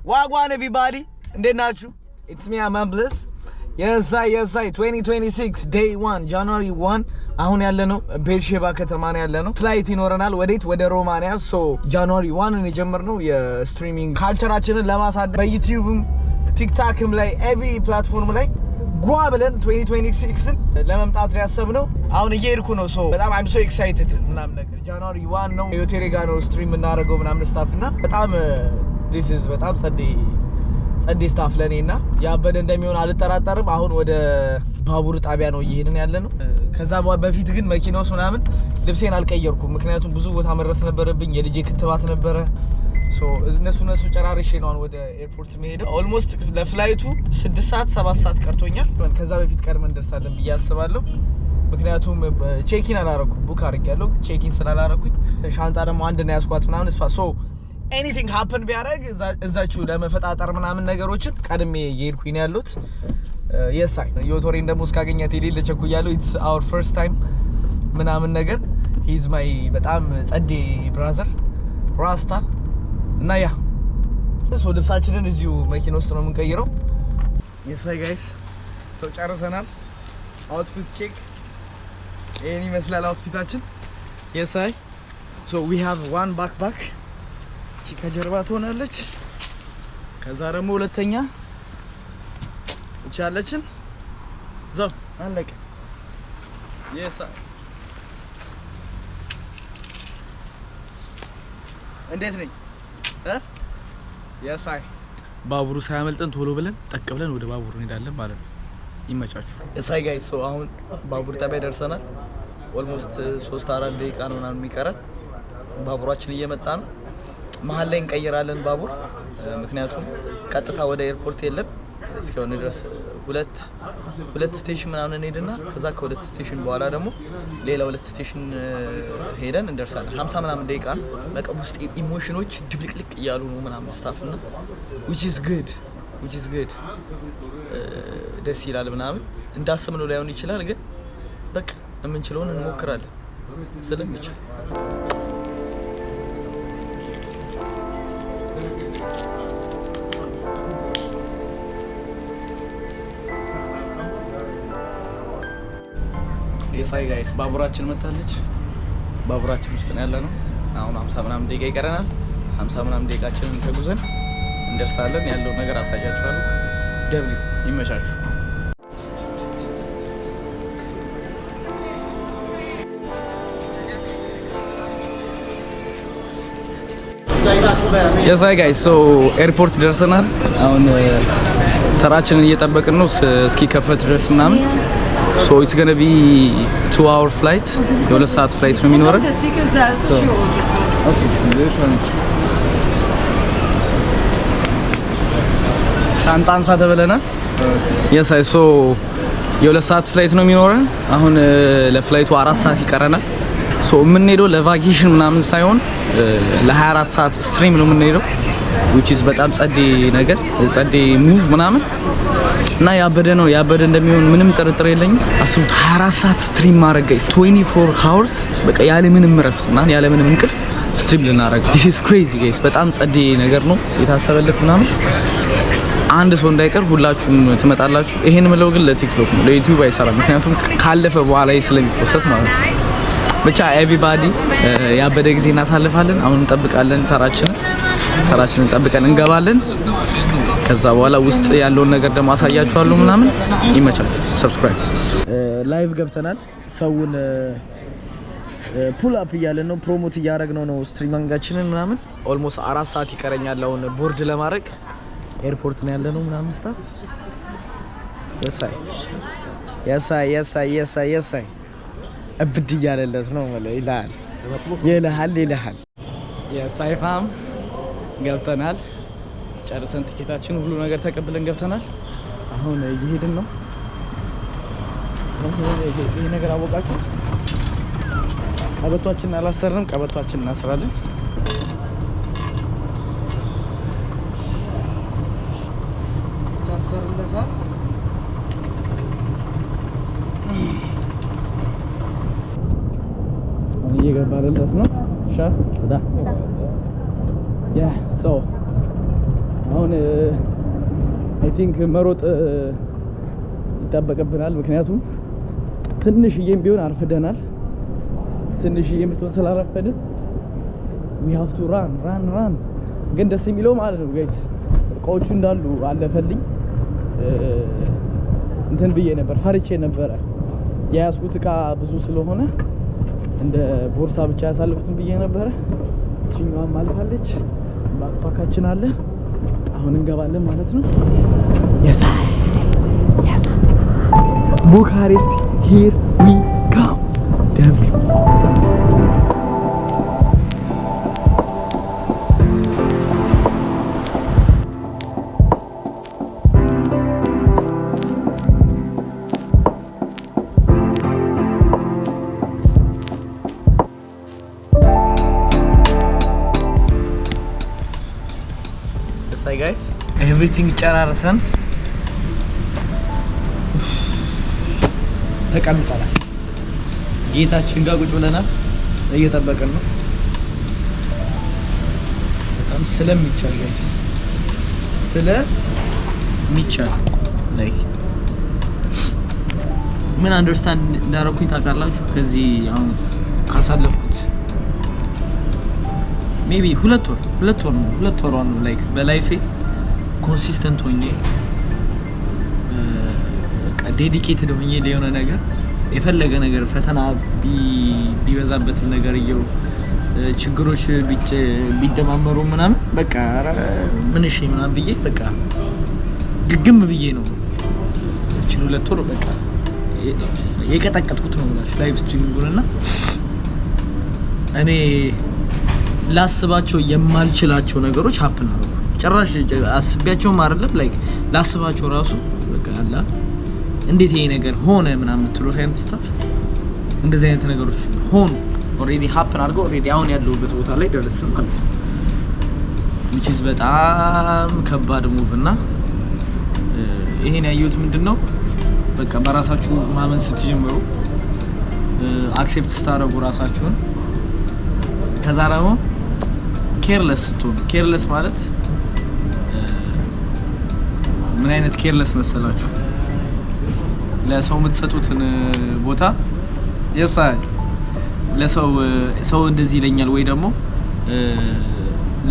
Wagwan everybody, እንዴት ናችሁ? It's me, Aman Bliss. Yes I, yes I, 2026 day 1, January 1። አሁን ያለነው ቤርሼባ ከተማ ነው ያለነው። Flight ይኖረናል። ወዴት? ወደ ሮማንያ። So January 1 የጀመርነው የ streaming culture ኣችንን ለማሳደግ በዩቲዩብም ቲክታክም ላይ every platform ላይ ጓ ብለን 2026ን ለመምጣት ነው ያሰብነው። አሁን እየሄድኩ ነው። So በጣም I'm so excited ምናምን ነገር። January 1 ነው፣ ዮቴሬ ጋር ነው stream የምናደርገው ምናምን stuff እና በጣም this is በጣም ጸዴ ጸዴ stuff ለእኔ እና ያበደ እንደሚሆን አልጠራጠርም። አሁን ወደ ባቡር ጣቢያ ነው እየሄድን ያለ ነው። ከዛ በፊት ግን መኪና ውስጥ ምናምን ልብሴን አልቀየርኩም፣ ምክንያቱም ብዙ ቦታ መድረስ ነበረብኝ። የልጄ ክትባት ነበረ። እነሱ ጨራርሼ ነው አሁን ወደ airport የምሄደው። Almost ለ flight ኡ 6 ሰዓት 7 ሰዓት ቀርቶኛል። ከዛ በፊት ቀድመን እንደርሳለን ብዬ አስባለሁ። ምክንያቱም check-in አላረኩም፣ book አድርጌያለሁ፣ ግን check-in ስላላረኩኝ ሻንጣ ደግሞ አንድ ነው ያዝኳት ምናምን እሷ፣ so anything happen ቢያደርግ እዛችሁ ለመፈጣጠር ምናምን ነገሮችን ቀድሜ እየሄድኩኝ ነው ያሉት። Yes I፣ ዮቶሬን ደግሞ እስካገኛት የሌለ ቸኩያለሁ። It's our first time ምናምን ነገር። He's my በጣም ጸዴ brother ራስታ እና yeah, so ልብሳችንን እዚሁ መኪና ውስጥ ነው የምንቀይረው። Yes I, guys, so ጨርሰናል። Outfit check፣ ይሄን ይመስላል outfit ኣችን። Yes I, so we have one backpack፣ እቺ ከጀርባ ትሆናለች። ከዛ ደግሞ ሁለተኛ እቺ አለችን። So አለቀ። Yes I፣ እንዴት ነኝ? Yes I። ባቡሩ ሳያመልጠን ቶሎ ብለን ጠቅ ብለን ወደ ባቡሩ እንሄዳለን ማለት ነው። ይመቻችሁ። Yes I, guys, so አሁን ባቡር ጣቢያ ደርሰናል። Almost 3-4 ደቂቃ ነው ምናምን የሚቀረን። ባቡራችን እየመጣ ነው። መሀል ላይ እንቀይራለን ባቡር፣ ምክንያቱም ቀጥታ ወደ airport የለም። እስከሆነ ድረስ ሁለት ሁለት station ምናምን እንሄድና ከዛ ከሁለት station በኋላ ደግሞ ሌላ ሁለት station ሄደን እንደርሳለን። 50 ምናምን ደቂቃ ነው። በቃ ውስጥ ኢሞሽኖች ድብልቅልቅ እያሉ ነው ምናምን stuff እና which is good, which is good፣ ደስ ይላል ምናምን። እንዳሰብነው ላይሆን ይችላል፣ ግን በቃ የምንችለውን እንሞክራለን ስለሚቻል። Yes I, guys, ባቡራችን መታለች። ባቡራችን ውስጥ ነው ያለነው። አሁን 50 ምናምን ደቂቃ ይቀረናል። 50 ምናምን ደቂቃችንን ተጉዘን እንደርሳለን። ያለውን ነገር አሳያችኋለሁ። W፣ ይመቻችሁ። Yes I, guys, so airport ደርሰናል። አሁን ተራችንን እየጠበቅን ነው እስኪከፈት ድረስ ምናምን። So it's gonna be 2 hour flight፣ የ2 ሰዓት flight ነው የሚኖረን። So okay፣ ሻንጣ አንሳ ተብለናል። Yes I, so የ2 ሰዓት flight ነው የሚኖረን። አሁን ለ flight ኡ 4 ሰዓት ይቀረናል። So የምንሄደው ለ vacation ምናምን ሳይሆን ለ24 ሰዓት stream ነው የምንሄደው፣ which is በጣም ጸዴ ነገር፣ ጸዴ move ምናምን እና ያበደ ነው። ያበደ እንደሚሆን ምንም ጥርጥር የለኝም። አስቡት፣ 24 ሰዓት stream ማድረግ guys፣ 24 hours በቃ ያለ ምንም እረፍት ምናምን ያለ ምንም እንቅልፍ stream ልናደርግ። This is crazy, guys። በጣም ጸዴ ነገር ነው የታሰበለት ምናምን። አንድ ሰው እንዳይቀር ሁላችሁም ትመጣላችሁ። ይሄን ምለው ግን ለቲክቶክ ነው፣ ለዩቲዩብ አይሰራም። ምክንያቱም ካለፈ በኋላ ስለሚ post ማለት ነው። ብቻ everybody ያበደ ጊዜ እናሳልፋለን። አሁን እንጠብቃለን፣ ተራችንን ጠብቀን እንገባለን። ከዛ በኋላ ውስጥ ያለውን ነገር ደግሞ አሳያችኋለሁ ምናምን። ይመቻችሁ። Subscribe። Live ገብተናል። ሰውን pull up እያለን ነው፣ promote እያደረግነው ነው streaming ኣችንን ምናምን። Almost 4 ሰዓት ይቀረኛል አሁን ቦርድ ለማድረግ። Airport ነው ያለነው ምናምን stuff። የሳይ የሳይ የሳይ የሳይ፣ እብድ እያለለት ነው ይልሃል ይልሃል ይልሃል። Yes I, fam፣ ገብተናል። ጨርሰን ቲኬታችን ሁሉ ነገር ተቀብለን ገብተናል። አሁን እየሄድን ነው። ይሄ ነገር አወቃችሁ። ቀበቷችንን አላሰርንም። ቀበቷችንን እናስራለን። ታሰርለታል። እየገባንለት ነው። ሻ yeah, so አሁን አሁን I think መሮጥ ይጠበቅብናል። ምክንያቱም ትንሽዬም ቢሆን አርፍደናል። ትንሽዬም ብትሆን ስላረፈድን we have to run, run, run። ግን ደስ የሚለው ማለት ነው guys፣ እቃዎቹ እንዳሉ አለፈልኝ። እንትን ብዬ ነበር፣ ፈርቼ ነበረ። የያዝኩት እቃ ብዙ ስለሆነ እንደ ቦርሳ ብቻ ያሳልፉትን ብዬ ነበረ። እችኛዋም አልፋለች። Backpack ኣችን አለ። አሁን እንገባለን ማለት ነው። Yes, yes, ቡካሬስት, here we come. W. Hi guys, everything ጨራርሰን ተቀምጠናል። ጌታችን ጋር ቁጭ ብለናል፣ እየጠበቅን ነው። በጣም ስለሚቻል guys፣ ስለሚቻል like ምን understand እንዳረኩኝ ታውቃላችሁ? ከዚህ አሁን ካሳለፍኩት maybe 2 ወር፣ 2 ወር ነው፣ 2 ወሯ ነው like በ life ኤ consistent ሆኜ፣ በቃ dedicated ሆኜ ለየሆነ ነገር፣ የፈለገ ነገር ፈተና ቢበዛበትም ነገር እየው ችግሮች ቢደማመሩ ምናምን በቃ ኧረ ምን እሺ ምናምን ብዬ በቃ ግግም ብዬ ነው እችን 2 ወር በቃ የቀጠቀጥኩት ነው ብላችሁ live streaming ኡን። እና እኔ ላስባቸው የማልችላቸው ነገሮች happen አደረጉ። ጭራሽ አስቤያቸውም አይደለም፣ like ላስባቸው ራሱ በቃ አላ እንዴት ይሄ ነገር ሆነ ምናምን የምትሉት አይነት stuff፣ እንደዚህ አይነት ነገሮች ሆኑ። Already happen አድርገው already አሁን ያለሁበት ቦታ ላይ ደረስን ማለት ነው። Which is በጣም ከባድ move። እና ይሄን ያየሁት ምንድን ነው፣ በቃ በራሳችሁ ማመን ስትጀምሩ፣ accept ስታደርጉ ራሳችሁን፣ ከዛ ደግሞ careless ስትሆኑ። Careless ማለት ምን አይነት careless መሰላችሁ? ለሰው የምትሰጡትን ቦታ የሳ ለሰው ሰው እንደዚህ ይለኛል ወይ ደግሞ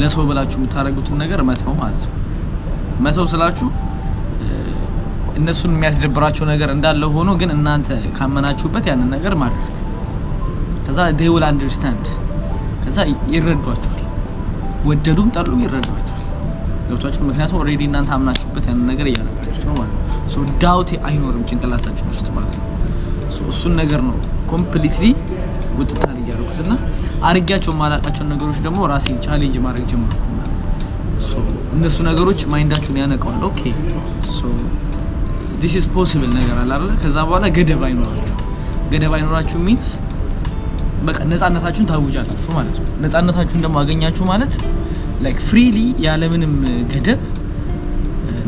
ለሰው ብላችሁ የምታደርጉትን ነገር መተው ማለት ነው። መተው ስላችሁ እነሱን የሚያስደብራቸው ነገር እንዳለ ሆኖ ግን እናንተ ካመናችሁበት ያንን ነገር ማድረግ፣ ከዛ they will understand፣ ከዛ ይረዷችኋል። ወደዱም ጠሉም ይረዷችኋል። ገብቷችኋል? ምክንያቱም already እናንተ አምናችሁበት ያንን ነገር እያደረጋችሁት ነው ማለት ነው። So doubt አይኖርም ጭንቅላታችሁ ውስጥ ማለት ነው። So እሱን ነገር ነው completely ውጥት እያደረኩት እና አርጊያቸው የማላውቃቸውን ነገሮች ደግሞ ራሴን challenge ማድረግ ጀመርኩ። So እነሱ ነገሮች mind ኣችሁን ያነቀዋል። Okay, so this is possible ነገር አለ አይደለ? ከዛ በኋላ ገደብ አይኖራችሁ። ገደብ አይኖራችሁ means በቃ ነፃነታችሁን ታውጃላችሁ ማለት ነው። ነፃነታችሁን ደግሞ አገኛችሁ ማለት like freely ያለምንም ገደብ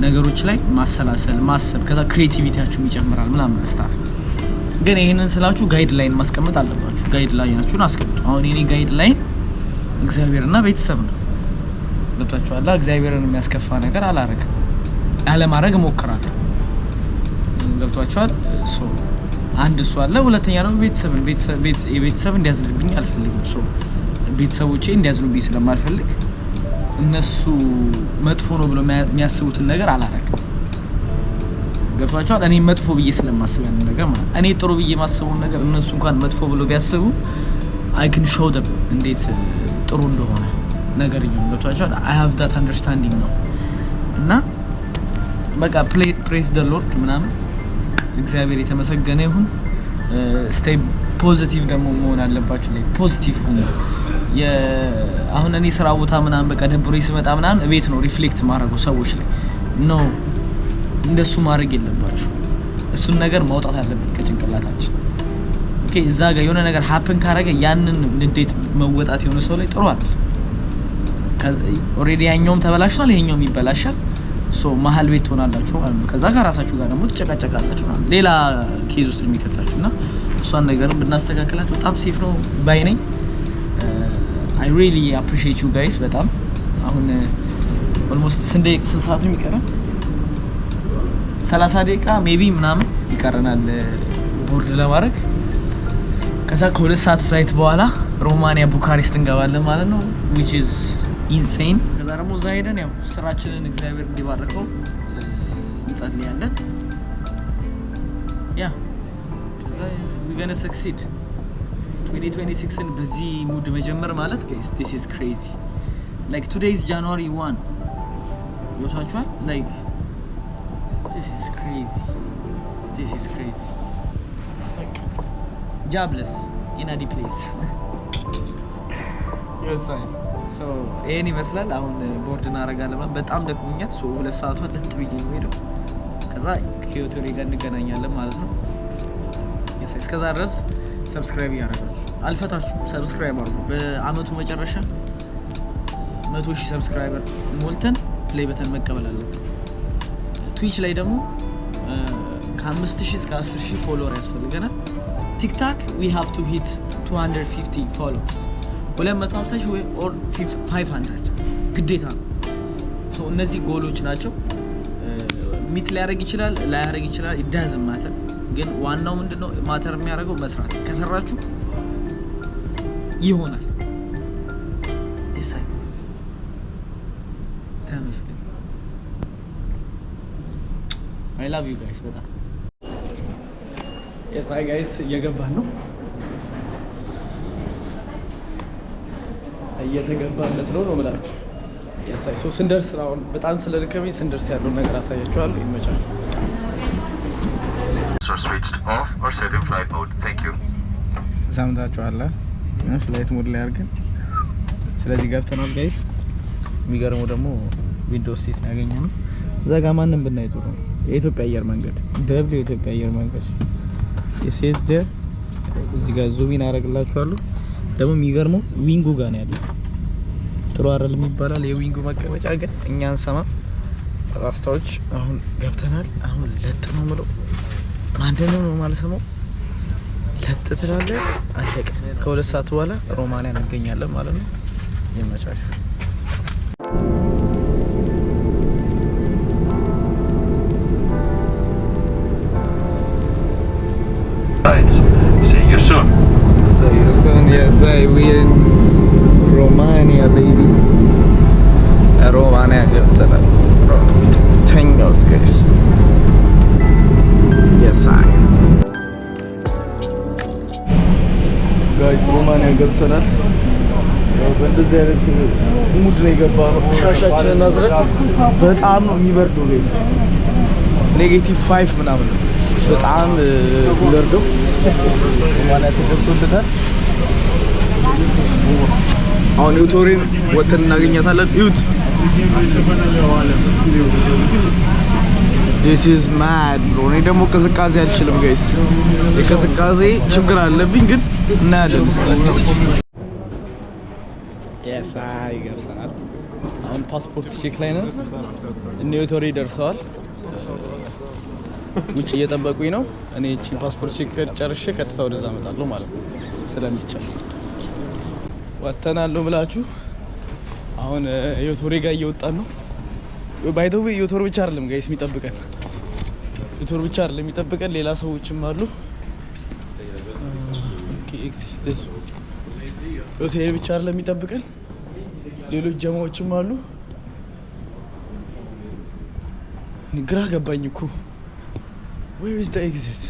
ነገሮች ላይ ማሰላሰል፣ ማሰብ፣ ከዛ creativity ያችሁም ይጨምራል ምናምን stuff። ግን ይህንን ስላችሁ guideline ማስቀመጥ አለባችሁ። Guideline ኣችሁን አስቀምጡ። አሁን የኔ guideline እግዚአብሔርና ቤተሰብ ነው። ገብቷችኋል? እግዚአብሔርን የሚያስከፋ ነገር አላረግም፣ ያለማድረግ እሞክራለሁ። ገብቷችኋል? So አንድ እሱ አለ። ሁለተኛ ደግሞ ቤተሰብን፣ የቤተሰብ እንዲያዝንብኝ አልፈልግም። So ቤተሰቦቼ እንዲያዝኑብኝ ስለማልፈልግ እነሱ መጥፎ ነው ብሎ የሚያስቡትን ነገር አላረግም። ገብቷችኋል? እኔ መጥፎ ብዬ ስለማስብ ያንን ነገር ማለት፣ እኔ ጥሩ ብዬ የማስበውን ነገር እነሱ እንኳን መጥፎ ብሎ ቢያስቡ I can show them እንዴት ጥሩ እንደሆነ ነገር። ገብቷችኋል? I have that understanding ነው። እና በቃ praise the Lord ምናምን፣ እግዚአብሔር የተመሰገነ ይሁን። Stay positive ደግሞ መሆን አለባችሁ። Like positive ሁኑ። አሁን እኔ ስራ ቦታ ምናምን በቃ ደብሮኝ ስመጣ ምናምን እቤት ነው reflect ማድረገው ሰዎች ላይ ነው። እንደሱ ማድረግ የለባችሁ። እሱን ነገር ማውጣት አለብን ከጭንቅላታችን። Okay፣ እዛ ጋር የሆነ ነገር happen ካረገ ያንን ንዴት መወጣት የሆነ ሰው ላይ ጥሩ አይደል። Already ያኛውም ተበላሽቷል፣ ይሄኛውም ይበላሻል። So መሀል ቤት ትሆናላችሁ ማለት ነው። ከዛ ከራሳችሁ ጋር ደግሞ ትጨቃጨቃላችሁ ማለት ነው። ሌላ case ውስጥ የሚከታችሁ። እና እሷን ነገር ብናስተካክላት በጣም safe ነው ባይ ነኝ። I really appreciate you guys በጣም። አሁን Almost ስንት ሰዓት ነው የሚቀረን? 30 ደቂቃ maybe ምናምን ይቀረናል ቦርድ ለማድረግ። ከዛ ከ2 ሰዓት flight በኋላ ሮማኒያ ቡካሬስት እንገባለን ማለት ነው፣ which is insane። ከዛ ደግሞ እዛ ሄደን ያው ስራችንን እግዚአብሔር እንዲባርከው እንጸልያለን። Yeah፣ ከዛ we gonna succeed። 2026ን በዚህ mood መጀመር ማለት guys, this is crazy. Like, today is January 1፣ ይወሳችኋል። Like, this is crazy, this is crazy. Jobless in a place. So ይሄን ይመስላል። አሁን ቦርድ እናደርጋለን። በጣም ደክሞኛል። So 2 ሰዓቷ ለጥ ብዬ ነው የምሄደው። ከዛ ከዮቶሬ ጋር እንገናኛለን ማለት ነው። Yes፣ እስከዛ ድረስ subscribe እያደረጋችሁ አልፈታችሁ subscribe አድርጉ። በአመቱ መጨረሻ 100,000 subscriber ሞልተን play button መቀበል አለብን። Twitch ላይ ደግሞ ከ5,000 እስከ 10,000 follower ያስፈልገናል። TikTok we have to hit 250 followers፣ 250 ሺህ ወይ or 500 ግዴታ ነው። So እነዚህ ጎሎች ናቸው። Meet ሊያደርግ ይችላል፣ ላያደርግ ይችላል። It doesn't matter። ግን ዋናው ምንድነው matter የሚያደርገው መስራት። ከሰራችሁ ይሆናል። ይሳይ፣ ተመስገን። I love you guys በጣም። Yes guys፣ እየገባን ነው፣ እየተገባለት ነው የምላችሁ። Yes so ስንደርስ፣ አሁን በጣም ስለደከመኝ ስንደርስ ያለውን ነገር አሳያችኋለሁ። ይመቻችሁ። Are switched off or set in flight mode. Thank you. ሰምታችኋል። Flight mode ላይ አድርገን ስለዚህ ገብተናል guys። የሚገርመው ደግሞ window seat ነው ያገኘነው። እዛ ጋ ማንም ብናይ ጥሩ ነው። የኢትዮጵያ አየር መንገድ W፣ የኢትዮጵያ አየር መንገድ የሴት there። እዚህ ጋር zoom in አደርግላችኋለሁ። ደግሞ የሚገርመው wing ኡ ጋር ነው ያለው። ጥሩ አይደለም ይባላል የ wing ኡ መቀመጫ፣ ግን እኛ አንሰማ ራስታዎች። አሁን ገብተናል። አሁን ለጥ ነው ምለው፣ ማንንም ነው የማልሰማው። ለጥ ትላለህ፣ አለቀ። ከ2 ሰዓት በኋላ ሮማንያ እንገኛለን ማለት ነው። ይመቻችሁ። Right. See you soon. See you soon. Yes, hey, we're in Romania, baby. ሮማንያ ገብተናል። ተኛሁት guys። Yes I guys፣ ሮማንያ ገብተናል። ያው በእንደዚህ አይነት mood ነው የገባነው። ሻሻችንን አዝረን በጣም ነው የሚበርደው guys። -5 ምናምን ነው በጣም የሚበርደው። ሮማንያ ተገብቶለታል። አሁን ዩቶሪን ወተን እናገኛታለን። እዩት። This is mad, bro። እኔ ደግሞ ቅዝቃዜ አልችልም guys፣ የቅዝቃዜ ችግር አለብኝ፣ ግን እናያለን እስቲ። Yes አይ ገብተናል። አሁን passport check ላይ ነው። እነ ዮቶሪ ደርሰዋል። ውጭ እየጠበቁኝ ነው። እኔ እቺን passport check ጨርሼ ቀጥታ ወደዛ እመጣለሁ ማለት ነው። ስለሚቻል ወጥተናል ነው ብላችሁ። አሁን ዮቶሬ ጋር እየወጣን ነው። By the way ዮቶር ብቻ አይደለም guys የሚጠብቀን፣ ዮቶር ብቻ አይደለም የሚጠብቀን፣ ሌላ ሰዎችም አሉ። Okay፣ exit። ዮቶር ብቻ አይደለም የሚጠብቀን፣ ሌሎች ጀማዎችም አሉ። ግራ ገባኝ እኮ። Where is the exit?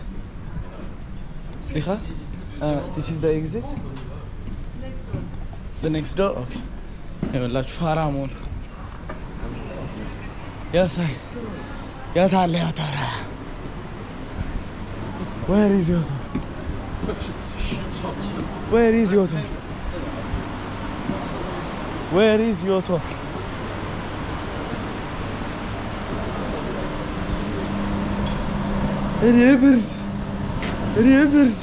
סליחה? This is the exit? The next door? Okay. ይኸውላችሁ ፋራ መሆን ያሳይ። የት አለ ዮቶር? Where is ዮቶር? Where is ዮቶር? Where is ዮቶር? እኔ ብርድ፣ እኔ ብርድ።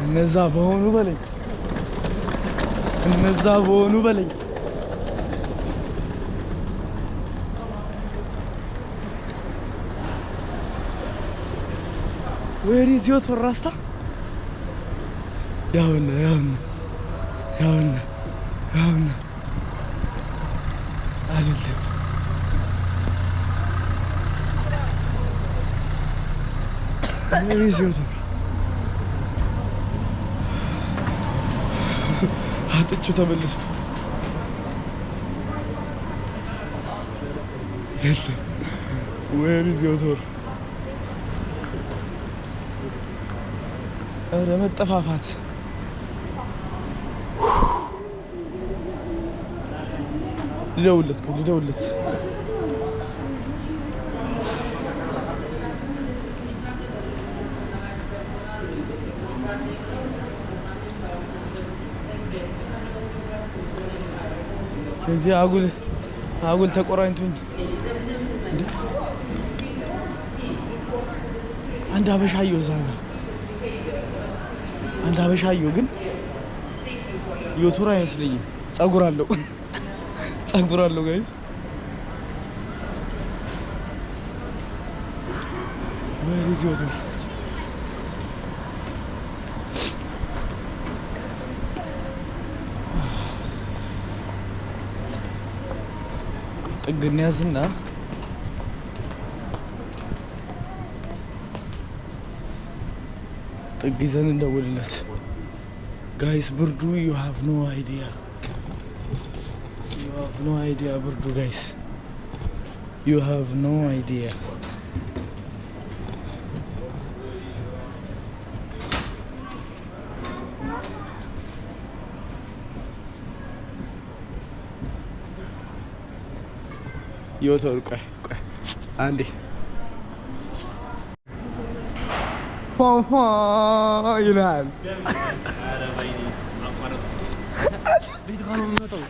እነዛ በሆኑ በለኝ፣ እነዛ በሆኑ በለኝ። Where is ዮቶር ራስታ? ያውና ያውና ያውና ያውና፣ አይደለም። Where is ዮቶር? አጥቼው ተመለስኩ። የለም። Where is ዮቶር? ኧረ መጠፋፋት። ልደውልለት፣ ቆይ ልደውልለት። እንጂ አጉል አጉል ተቆራኝቶኝ እንዴ። አንድ አበሻ አየሁ እዛ ጋር፣ አንድ አበሻ አየሁ፣ ግን ዮቶር አይመስለኝም። ጸጉር አለው፣ ጸጉር አለው guys። Where is ዮቶር? ጥግ እንያዝና ጥግ ይዘን እንደውልለት። Guys፣ ብርዱ you have no idea, you have no idea ብርዱ guys, you have no idea። ዮቶር፣ ቆይ ቆይ አንዴ፣ ፏፏ ይላል። ቤት ጋር ነው የሚመጣው።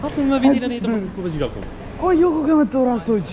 አሁን ቤት ሄደን የጠበቅኩት እኮ በዚህ ጋር እኮ ነው። ቆየሁ እኮ ከመጣሁ ራስቶች።